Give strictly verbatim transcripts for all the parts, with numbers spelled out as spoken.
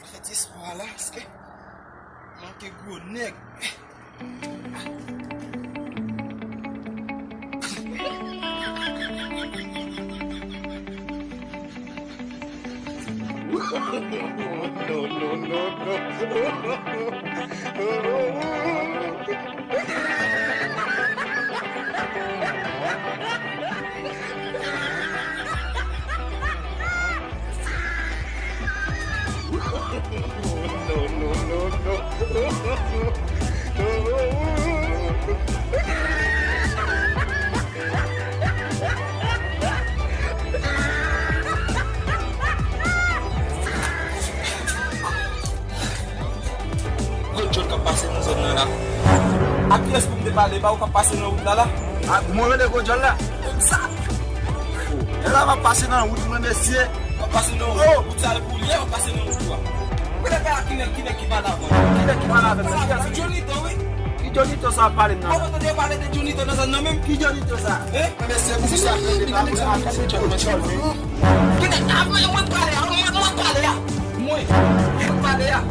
Fè ti espò a la, paske manke gwo nèg. No, no, no, no. No, no, no, no. Gwo djòl k ap pase nan zòn nan la. Ak kiyès pou m te pale? Pa ou k ap pase nan wout la la? A, mwen rele gwo djòl la. Sa. Lè la m ap pase nan wout mwen, mesye. W ap pase nan wout. Oh! Wout sa e pou li ye, w ap pase nan wout ou a. Ou konnen pa ki nèg, ki nèg ki pale avè w? Ki nèg ki pale avè m? Pale avè m, se Johnny Tan, wi. Ki Johnny Tan sa w ap pale m nan? Ou pa tande yo pale de Johnny Tan nan zòn nan menm? Ki Johnny Tan sa? Hein? Mesye, mesye, sa fè de pa mwen a fè de tchòl, tchòl, men. Ki nèg, a, mwen, mwen pale a, mwen, mwen pale a. Mwen, mwen pale a.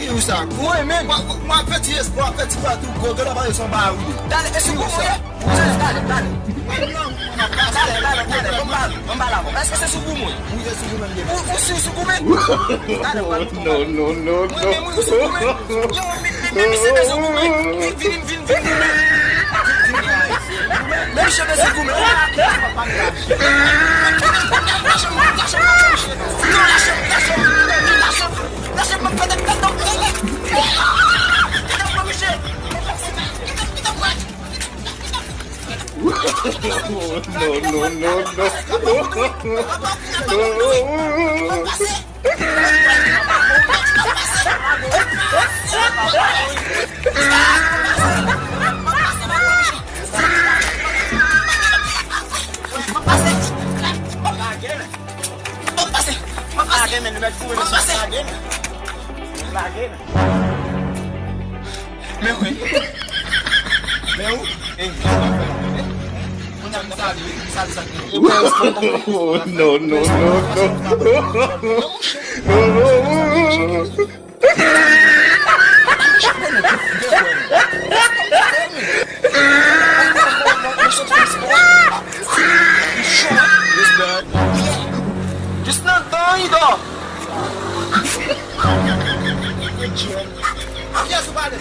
Ki ou sa? Mwen menm. Mwen, mwen ap fè ti espò, ap fè ti patou, gwo, gwo la pa yo son ba wi. Dale, e si ou sa? Dale, dale, dale. Dale, dale, dale, bon, ba, bon, ba la, bon. Èske se sou goumen? Ou, ou si sou goumen? Dale, bon. No, no, no, no. Mwen menm, ou sou goumen? Yo, men, men, men, misye bezwen goumen. Vin, vin, vin, vin goumen. Vin, vin goumen. Men misye bezwen goumen. Lâche m, lâche m, lâche m, lâche m. Non, lâche m, lâche m, lâche m, lâche m, m ap fè tèt tèt nan tèt. Lâche m, misye. No, no, no, no. Lage, men, nou mèt foure nan lage, men. Lage, men. Men wi. Men ou? Eh, kisa w ap fè la? Kounye a m sali, wi, m sali sa k gen. No, no, no, no. Just nan tan, Ido. Yes, ou pale.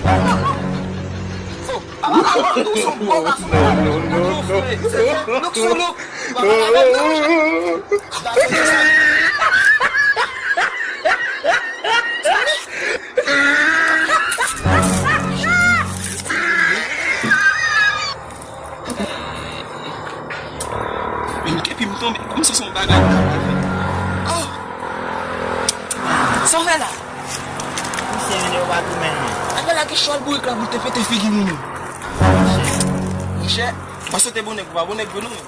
Look sou look. Epi m tonbe kòmsi se yon bagay. Oh! Sa w fè la? Misye vin yo pa goumen non. Apre la gen chwal bourik la pou l te pete figi nou menm. Monchè, monchè, paske w te bon nèg, ou pa bon nèg vre non menm.